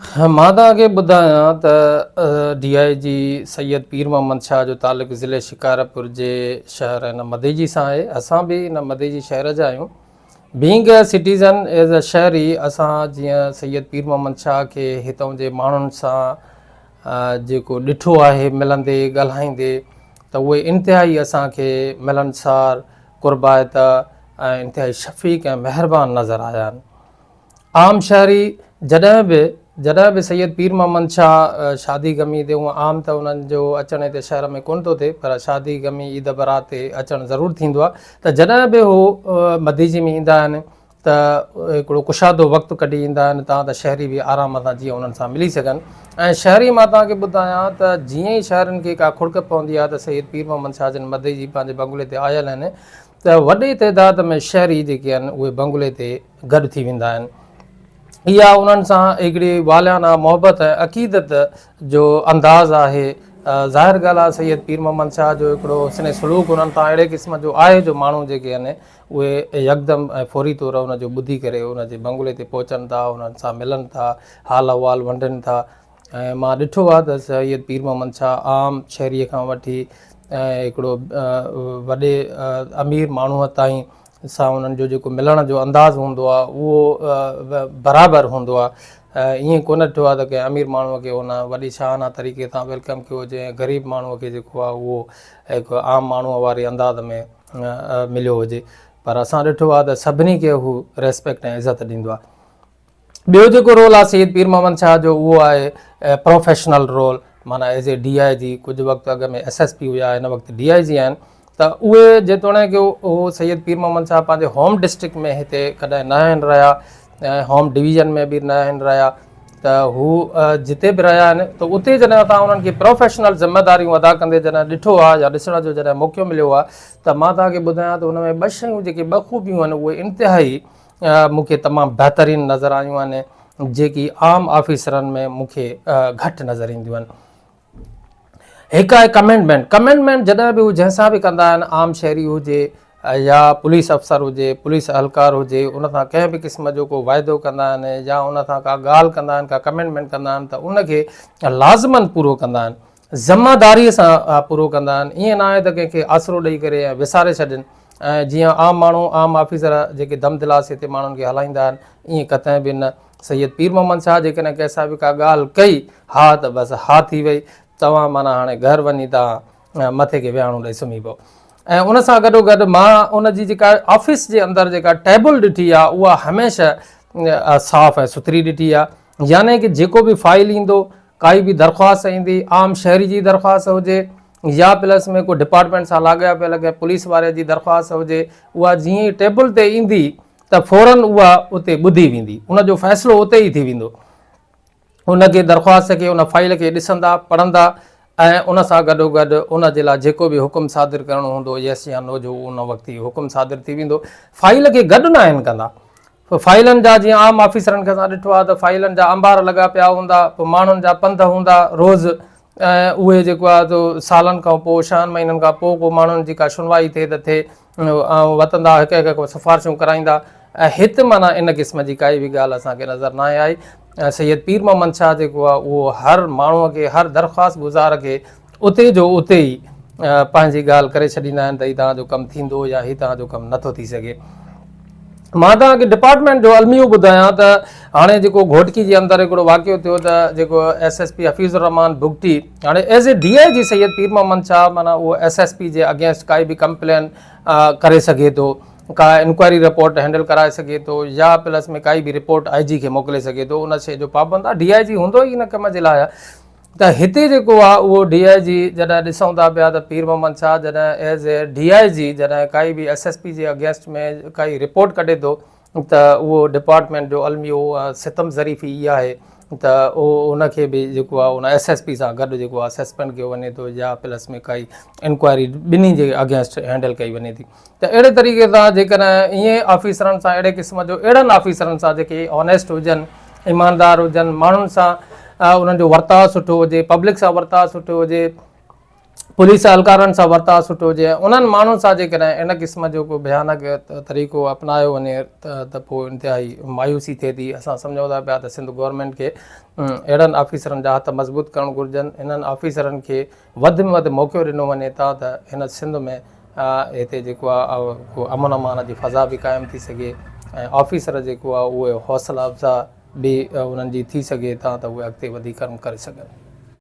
مان توهان کي ٻڌايان ته ڊي I جي سيد پير محمد شاهه جو تعلق ضلعي شڪارپور جي شهر هن مديجي سان آهي. اسان به هن مديجي شهر جا آهيون. Being a citizen as a شهري اسان جيئن سيد پير محمد شاهه کي هتان جي ماڻهن سان جيڪو ڏٺو آهي ملندي ڳالهائيندي ته اهي انتهائي اسان کي ملنسار، قربائتا ۽ انتهائي شفيق ۽ مهربان نظر آيا آهن. عام شهري جڏهن به جڏهن به سيد پير محمد شاهه شادي غمي تي هونء عام ته انهن جو اچڻ هتي شهر ۾ ڪونه ٿو ٿئي پر شادي غمي عيد برات تي اچڻ ضرور ٿيندو آهي ته جڏهن به هو مديجي ۾ ايندا آهن ته هڪڙو ڪشادو وقت ڪڍي ايندا آهن تان ته شهري به آرام سان جيئن انهن سان ملي سگهن ۽ شهري مان توهان کي ٻڌايان ته جيئن ئي شهرين کي ڪا کڙڪ پوندي آهي ته سيد پير محمد شاهه جن مديجي پنهنجي بنگلي تي آيل آهن ته وڏي تعداد ۾ شهري جيڪي آهن اهي بنگلي تي گڏ ٿي ويندا آهن. اها انهن سان هڪڙي والهانه محبت ۽ عقيدت جو انداز آهي. ظاهر ڳالهه آهي سيد پير محمد شاهه جو هڪڙو حسن سلوڪ انهن سان اهڙي قسم جو آهي جو ماڻهو جيڪي آهن اهي يڪدم ۽ فوري طور ان جو ٻڌي ڪري ان جي بنگلي تي پهچن ٿا، انهن سان ملن ٿا، حال احوال ونڊين ٿا. ۽ مان ڏٺو آهي ته سيد پير محمد شاهه عام شهريء کان وٺي ۽ هڪڙو وڏي امير ماڻهوء تائين سان انهن جو جيڪو ملڻ جو انداز هوندو آهي اهو برابر هوندو آهي ائين ڪونه ڏٺو آهي ته ڪنهن امير ماڻهوء کي ان وڏي شاهانه طريقي سان welcome ڪيو هجي ۽ غريب ماڻهوء کي جيڪو آهي اهو هڪ عام ماڻهوء واري انداز ۾ مليو هجي پر اسان ڏٺو آهي ته سڀني کي هو ريسپيڪٽ ۽ عزت ڏيندو آهي. ٻيو جيڪو رول آهي سيد پير محمد شاهه جو اهو آهي پروفيشنل رول معنيٰ ايز اي ڊي I جي ڪجهه وقت اڳ ۾ ايس ايس پي هيا هن وقت ڊي I جي آهن ته اهي جيتوڻيڪ اهو سيد پير محمد شاهه پنهنجي هوم ڊسٽرڪٽ ۾ هتي ڪڏهن نه آهن رهيا ۽ هوم ڊويزن ۾ به نه آهن رهيا ته هو جتي به رهيا آهن ته اتي جڏهن اسان انهن کي پروفيشنل ذميداريون ادا ڪندي جڏهن ڏٺو آهي يا ڏسڻ جو جڏهن موقعو مليو آهي ته مان توهان کي ٻڌايان ته ان ۾ ٻه شيون جيڪي ٻه خوبيون آهن اهي انتهائي مون کي تمام بهترين نظر آيون آهن جيڪي عام آفيسرن ۾ مون کي گهٽ نظر اينديون آهن. هڪ آهي ڪمينٽمينٽ، ڪمينٽمينٽ جڏهن به هو جنهن سان به ڪندا آهن عام شهري هجي يا پوليس افسر هجي پوليس اهلڪار هجي ان سان ڪنهن به قسم جو ڪو واعدو ڪندا آهن يا ان سان ڪا ڳالهه ڪندا آهن ڪا ڪمينٽمينٽ ڪندا آهن ته ان کي لازمن پورو ڪندا آهن ذمه داريء سان پورو ڪندا آهن ائين نه آهي ته ڪنهن کي آسرو ڏئي ڪري ۽ وساري ڇڏين ۽ جيئن عام ماڻهو عام آفيسر جيڪي دم دلاسي تي ماڻهن کي هلائيندا آهن ائين قطعي به نه سيد پير محمد شاهه جيڪڏهن ڪنهن سان به ڪا ڳالهه ڪئي ها ته بس ها ٿي وئي توهان معنيٰ هاڻي گهر وڃي توهان مٿي کي ويهاڻو ڏئي سمهي پئو ۽ ان سان گڏو گڏ مان ان جي جيڪا آفيس جي اندر جيڪا ٽيبل ڏٺي آهي اها هميشه صاف ۽ سٿري ڏٺي آهي يعني ڪه جيڪو به فائل ايندو ڪائي به درخواست ايندي عام شهري جي درخواست هجي يا پلس ۾ ڪو ڊپارٽمينٽ سان لاڳاپيل ڪنهن پوليس واري جي درخواست هجي اها جيئن ئي ٽيبل تي ايندي ته فورن اها اتي ٻڌي ويندي ان جو فيصلو اتي ئي ٿي ويندو ان کي درخواست کي ان فائل کي ڏسندا پڙهندا ۽ ان سان گڏو گڏ ان جي لاء جيڪو به حڪم صادر ڪرڻو هوندو يس يا نو جو ان وقت ئي حڪم صادر ٿي ويندو فائل کي گڏ ناهن ڪندا پوء فائيلن جا جيئن عام آفيسرن کي اسان ڏٺو آهي ته فائيلن جا انبار لڳا پيا هوندا پوء ماڻهن جا پنڌ هوندا روز ۽ اهي جيڪو آهي سو سالن کان پوء ڇهن مهينن کان پوء ڪو ماڻهن جي ڪا شنوائي ٿئي ته ٿئي ۽ وتندا هڪ هڪ سفارشون ڪرائيندا ۽ هت معنيٰ ان قسم جي ڪائي به ڳالهه اسان کي نظر ناهي آئي ۽ سيد پير محمد شاهه جيڪو آهي اهو هر ماڻهوء کي هر درخواست گذار کي اتي جو اتي ئي پنهنجي ڳالهه ڪري ڇڏيندا آهن ته هي توهان جو ڪم ٿيندو يا هي توهان جو ڪم نٿو ٿي سگهي. مان توهان کي ڊپارٽمينٽ جو الميو ٻڌايان ته هاڻي جيڪو گهوٽڪي جي اندر هڪڙو واقعو ٿيو ته جيڪو S S P Hafeez ur Rehman Bugti هاڻي as a D I G Syed Pir Muhammad Shah معنيٰ اهو ايس ايس پي جي اگينسٽ ڪائي به ڪمپلين ڪري سگهي ٿو ڪا انڪوائري رپورٽ هينڊل ڪرائي سگهي ٿو يا پلس ۾ ڪائي به رپورٽ I جي کي موڪلي سگهي ٿو ان شيء جو پابند آهي ڊي I جي هوندو ئي ان ڪم جي لاء آهي ته هتي جيڪو آ اهو ڊي I جي جڏهن ڏسون ٿا پيا ته پير محمد شاهه جڏهن ايز اي ڊي I جي جڏهن ڪائي به ايس ايس پي جي اگينسٽ ۾ ڪائي رپورٽ ڪڍي ٿو ته اهو ڊپارٽمينٽ جو الميو ستم ظريفي اها آهي ته اهو ان کي به جيڪو آ ان ايس ايس پي سان گڏ جيڪو آ سسپينڊ ڪيو وڃي ٿو يا پلس ۾ ڪائي انڪوائري ٻنهي جي اگينسٽ هينڊل ڪئي وڃي ٿي ته اهڙي طريقي سان جيڪڏهن ائين آفيسرن سان اهڙي قسم جو اهڙن آفيسرن سان جيڪي آنيسٽ هجن ايماندار هجن ماڻهن سان انهن جو ورتاء سٺو هجي پبلڪ سان ورتاء سٺو هجي پوليس اهلڪارن سان ورتاء سٺو هجي ۽ انهن ماڻهن سان جيڪڏهن ان قسم جو ڪو ڀيانڪ طريقو اپنايو وڃي ته پوء انتهائي مايوسي ٿئي ٿي. اسان سمجهون ٿا پيا ته سنڌ گورنمينٽ کي اهڙن آفيسرن جا هٿ مضبوط ڪرڻ گهرجن، انهن آفيسرن کي وڌ ۾ وڌ موقعو ڏنو وڃي تان ته هن سنڌ ۾ هتي جيڪو آهي ڪو امن امان جي فضا به قائم ٿي سگهي ۽ آفيسر جيڪو آهي اهي حوصلا افزا به انهن جي ٿي سگهي تان ته اهي اڳتي وڌي ڪم ڪري سگهن.